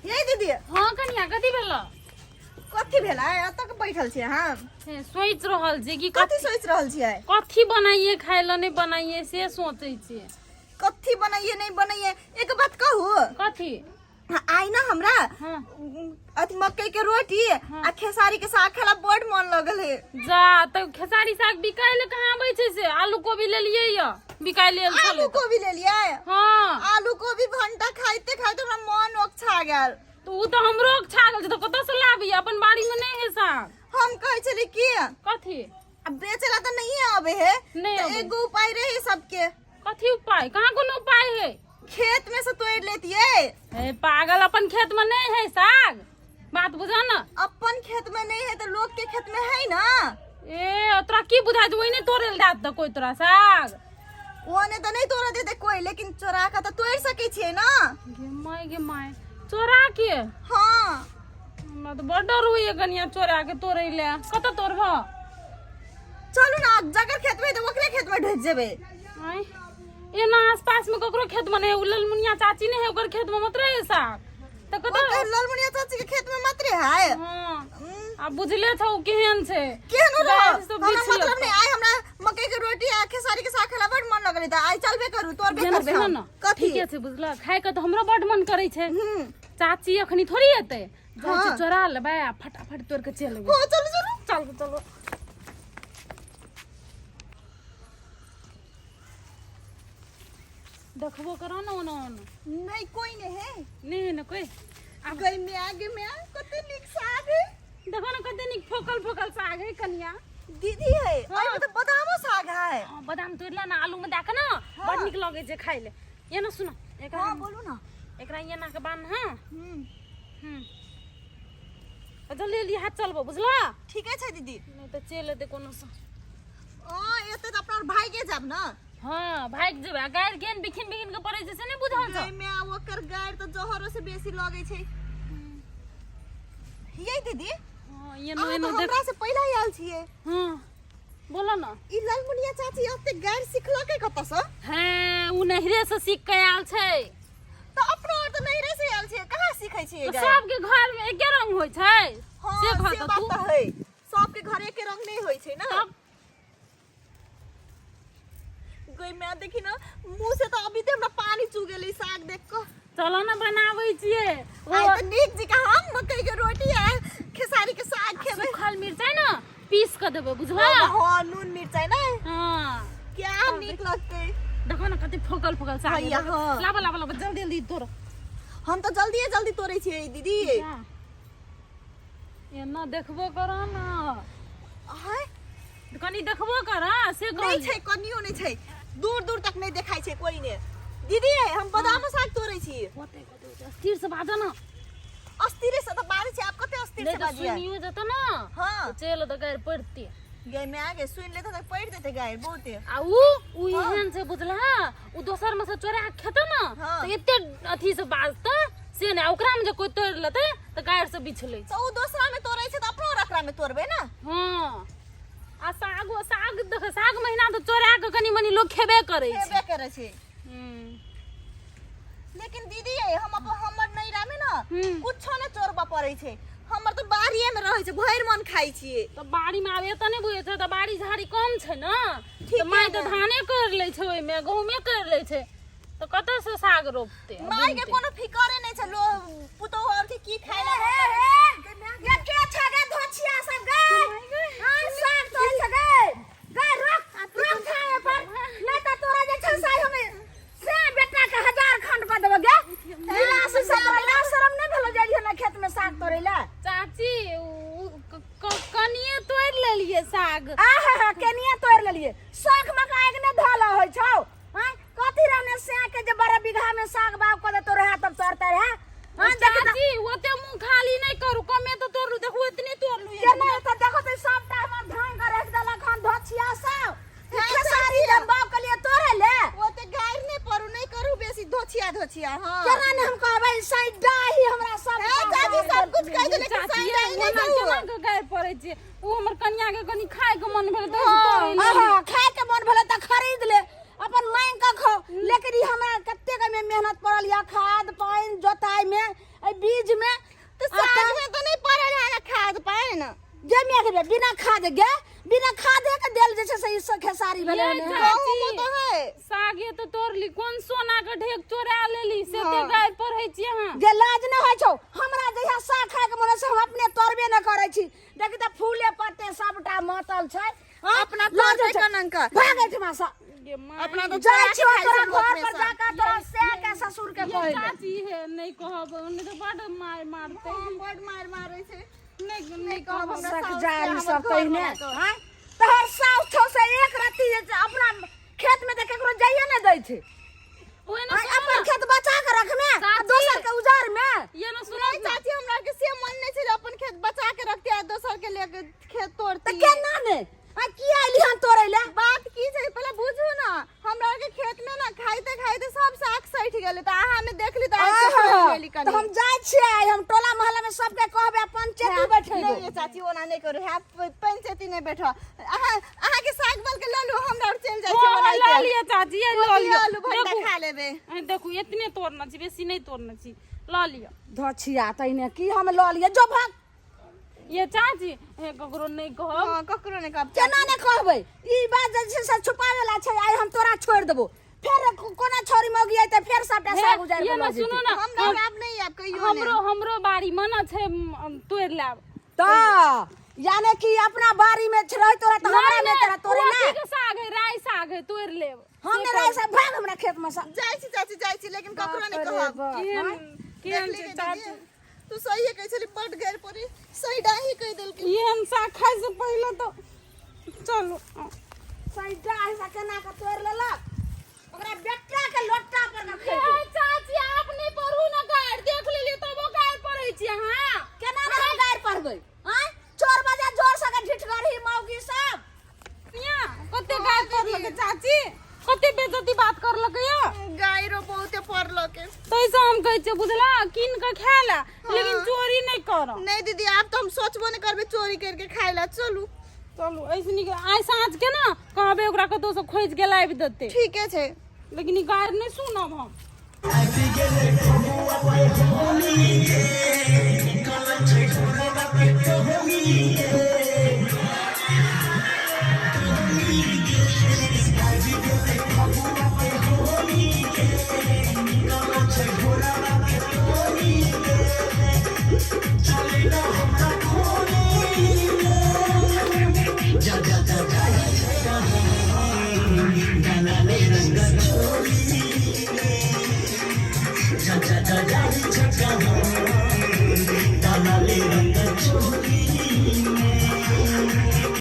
ये दीदी। हाँ कनिया, कथी भेल? कथी भेल? एतऽ के बैठल छियै अहाँ? हे, सोचि रहल छी कि कथी सोचि रहल छियै? कथी बनाइए खाय लए, नहि बनाइए से सोचै छियै। कथी बनाइए, नहि बनाइए? एक बात कहू? कथी? आइ ना हमरा अथी मकई के रोटी आ खेसारी के साग खेला बड़ मन लगल है। जा तऽ खेसारी साग बिकाय लए कहाँ आबै छै से? आलू कोबी लेलियै यऽ, बिकाय लेल आलू छलै। कोबी लेलियै? हाँ। आलू कोबी भंटा खाइते खाइते हमरा मन ओछा गेल। तऽ ओ तऽ हमरो ओछा गेल छै, तऽ कतऽ से लाबियै? अपन बाड़ी में नहि है साग। हम कहै छली कि कथी? आ बेचेला तऽ नहीं आवे है। नहि तऽ आबै। एगो उपाय रहे सबके। कथी उपाय? कहाँ कोनो उपाय है? खेत में से तोड़ लेतियै। हे पागल, अपन खेत में नहीं है साग, बात बुझा ना। अपन खेत में नहीं है तो लोग के खेत में है ना। ए, तोरा की बुझा जे ओहिने तोड़े लए देत कोई तोरा साग? ओने तो नहीं तोड़ देते कोई, लेकिन चोरा के तो तोड़ सके छियै ना। गे माय, गे माय, चोरा के? हाँ। हमरा तऽ बड़ डर होइए कनिया चोरा के तोड़ै लए। कतऽ तोड़बह? चलू ना, जकर खेत में तो ओकरे खेत में ढुक जेबै। आँय, एना आस पास में ककरो खेत में नहीं है। उ ललमुनिया चाची नहीं है, ओकर खेत में मत रहे साग, तऽ कतऽ? ओकर लालमुनिया चाची के खेत में मत रे है। हाँ, आ बुझले छौ केहन छै। केहनो रहो, गाय सब हमरा बिछ मतलब लेतौ। नहीं। आइ हमरा मकई के रोटी आ खेसारी के साग खेला बड़ मन लगलै, तऽ आइ चलबे करू, तोड़बे जेना करबे सुन हम। न। कथी? ठीके छै, बुझलक, खाय के तऽ हमरो बड मन करै छै। चाची अखनी थोड़ी एतै, जाइ छी। चोरा लेबै आ फटाफट तोड़ के चलि एबै। हो, चलू चलू। चलू चलू। देखबो करो ना ओना ओना। नहीं, कोई नहीं है। नहीं है ना कोई। गई मैं, गे मैं, कते नीक साग है। देखो ना, कते नीक फोकल फोकल साग है कनिया। दीदी है, एहिमे तऽ बादामो साग है। हाँ, बादाम तोड़ ला ना, आलू में दए के ना बड़ नीक लगै छै खाय ले। ये ना सुनो एकरा। हाँ, बोलू ना। एकरा एना के बान्ह। हाँ। जल्दी जल्दी हाथ चलबो, बुझला? ठीके छै दीदी। नहीं तऽ चलि एतै कोनो से। ओ एते तऽ अपना भागे जाब ना। हाँ, भागि जेबै। आ गारि केहन बिखिन बिखिन के पड़ै छै से नहि बुझल छौ? एहिमे आ ओकर गारि तऽ जहरो से बेसी लगै छै। ये दीदी। हाँ, एनो अहाँ एनो तऽ देख। हमरा से पहिले ही आयल छियै। हाँ, बोलो ना। ई लालमुनिया चाची ओते गारि सिखलकै कतऽ से? हें, उ नैहरे से सीख के आयल छै। तऽ अपनो आर तऽ नैहरे से आयल छियै, कहाँ सीखै छियै तऽ गारि? सबके घर में एके रंग होइ छै? हाँ, से से कह बात तू। तऽ है, सबके घर एके रंग नहि होइ छै ना। तब। गई मैं, देखी ना, मुंह से तो अभी ते हमरा पानी चू गेलै साग देख के। चलो ना, बनाबै छियै ओ। आइ तऽ नीक जकाँ हम मकई के रोटी आ खेसारी के साग खेबै। सुखल मिरचाई ना पीस के देबै, बुझला? हाँ, नून मिरचाई ना। हाँ। क्या नीक लगतै। देखो ना, कते फोकल फोकल साग है। हैया, हाँ। लाबो लाबो लाबो, जल्दी जल्दी तोड़। हम तऽ जल्दिए जल्दी तोड़ै छियै दीदी। जा। एना देखबो करो ना। आय। कनी देखबो कर से। नहीं कहली। छै, कनियो नहीं छै, दूर दूर तक नहीं देखाइ छै कोई ने। दीदी, हम बादाम साग तोड़ै छी। होते होते होते, स्थिर से बाजो ना। अस्थिरे से तऽ बाजै छै, आब कते अस्थिर नहीं से तो बाजियै? सुनियो जतो ना। हाँ। तो चलि तऽ गारि पड़ती। गे मैं आगे सुनि लेते तऽ पढ़ि देते गारि बहुते। आ उ एहन छै, बुझला, उ दोसर में से चोरा के खेतौ ना तऽ एते अथी से बाजतै से नहि, आ ओकरा में जे कोई तोड़ि लेतै तऽ गारि से बिछलै छै। तऽ उ दोसरा में तोड़ै छै तऽ अपनो और एकरा में तोड़बै ना। हाँ, आ सागो साग देख, साग महीना तऽ चोरा के कनी मनी लोग खेबे करै छै। खेबे करै छै। लेकिन दीदी ये, हम अपन हमर नैरा में ना कुछो ने चोरबा पड़ै छै, हमर तऽ बाड़िए में रहै छै, भरि मन खाइ छियै। तऽ बाड़ी में आब एतऽ नहि बुझै छै, तऽ बाड़ी झाड़ी कम छै ने। ठीके तऽ माय तऽ ने। धाने करि लै छै, ओहिमे गहूमे करि लै छै, तऽ कतऽ से साग रोपतै आ माय के बुनतै? कोनो फिकरे नहि छै लो पुतोहु और के की खाइ ला। हे हे, ये के छे गे धोछिया सब गे? हां, साग तोड़ छे गे। गे रोक रोक खाए पर, नहीं त तोरा जे छै साइ हमे से बेटा के हजार खंड क देबो गे। बिना से सब बिना शरम नहीं भेलो जाय ना खेत में साग तोड़े ले। चाची, उ कनिये तोड़ि लेलियै साग। आहा हा, केनिया तोड़ लेलिए? शौख में का एक ने धोला होय छौ? हां, कथी रहने से के जे बड़ा बीघा में साग बाग क दे तोरे हाथ तब तोड़ते रहे? हां, देख त। चाची, ओते मुँह खाली नहि करू, कमे तऽ तोड़लू, देखू, एतने तोड़लू। केना त देखो त, सबटा हमर धान के रख देलक हन धोछिया सब। ई खेसारी हम बाप के लिए तोड़े ले। ओते गारि नहि पड़ू, नहि करू बेसी धोछिया धोछिया। हाँ। केना ने हम कहबै, साइडा ही हमरा सब हे चाची, सब कुछ कहि देले कि चाची, साइडा ही ओना नहि केना कहू। के गारि पड़ै छै? ओ हमर कनिया के कनि खाय के मन भेल तऽ तोड़ि लेलियै। आहा, खाय के मन भेलै तऽ खरीद ले, अपन मांगि के खाओ, लेकिन ई हमरा कतेक एहिमे मेहनत पड़ल यऽ, खाद पानि जोताई में, एहि बीज में। खाद गे बिना खादे के देल जे छै से ई सब खेसारी भेलै ये हन। चाची, गहूमो तऽ है सागे तो तोड़ ली कोन सोना के ढेक चोरा लेली से ते गाय पढ़ै छी अहाँ गे लाज न होइ छौ हमरा जहिया साग खाय के मन होइ छै हम अपने तोड़बे न करै छी देखी तऽ फूले पत्ते सबटा मतल छै हाँ? अपना लाज होइ तोड़बै छै। कनंका। भाग एहिठमा सँ गे माय अपना तऽ जाइ चोरा छी के खाइ तोरा छै घर लोक पर में जाके तोरा से के ससुर के ये कहै चाची है नहीं कहब नहीं तो बड मार मारते हाँ, बड मार मारै छै नहीं नहीं कहब हमरा साउस के, सकजारी हमर सब घर तहिने वाला के। आँय? तोहर साउस छौ से एक रत्ती जे छै अपना खेत में तऽ केकरो जाइए ने दै छै ओए ना आँय, सुनो अपन ना खेत बचा के रखमे आ चाची। दोसर के उजार में ये ना सुनो नहीं चाची हमरा के से मन नहीं छै जे अपन खेत बचा के रखती आ दोसर के लेके खेत तऽ तोड़ती केना ने आ किया अयली हन तोड़ै ले बात की छै पहिले बुझू ना हमरा आर के खेत में ना खाइते खाइते सब साग सठि गेलै तऽ अहाँ में देखली तऽ आबि के तोड़ि लेली तऽ कनी हम जाइ छियै आइ हम टोला मोहल्ला में सबके कहबै आ पंचायती बैठेबै नहीं ये चाची ओना नहीं करू है पंचायती नहीं बैठो अहाँ अहाँ के साग बल के लऽ लू हमरा आर चलि जाइ छै हाँ, ओनाहिते। लऽ लिअ चाची ये लऽ कोबी लिअ आलू भंटा देखू खा लेबै देखू एतने तोड़ना छी बेसी नहीं तोड़ना छी लऽ लिअ धछिया तहिने की हम लऽ लिअ जो भाग ये चाची हे ककरो नहीं कहब हाँ ककरो नहीं कहब केना ने कहबै ई बात जे छै से छुपावे ला छै आइ हम तोरा छोड़ि देबो फेर कोना छोरी मौगी अयतै फेर सबटा हे, साग उजाड़ि ये के ना लऽ जेतै सुनू ना हमरा आब नहीं आब कहियो हमरो हमरो बाड़ी में ना छै तोड़ि लायब तऽ यानी कि अपना बाड़ी में रहै तोरा तऽ हमरा नहीं, में तोरा तोरे नहीं, ना अथी के साग है राई साग है तोड़ि लेब हम ने रहे सब भाग हमरा खेत में से जाइ छी चाची जाइ छी लेकिन ककरो नहीं कहब केहन केहन देखली छै गे चाची दीदी, तू सही कहै छली बड गैर पड़ी सही डाही कहि देलकै एहन साग खाय से पहिले तो चलू सही डाही से केना के तोड़ि लेलक ओकरा बेटा के लोटा पर के ए खेतै चाची आप नहीं पढ़ू ना गाइड देख लेलिए तबो गाइड पढ़ै छी अहाँ केना ने हम गारि पढ़बै आँय चोर बजा जोर से के ढिठगरही मौगी सब निया कते गाइड पढ़लकै चाची कते बेइज्जती बात करलकै या गायरो बहुते पढ़लकै तैसे हम कहै छियै बुझला कीन के खाय ला लेकिन चोरी नहीं कर नहीं दीदी आब तो हम सोचबो नहीं करबे चोरी करके खाय ला चलू चलू ऐसे निक आइ साँझ के ना कहबै ओकरा कतौ से खोजि के लाबि देतै ठीके छै लेकिन ई गारि नहि सुनब हम आबि गेलै फगुआ होली गे।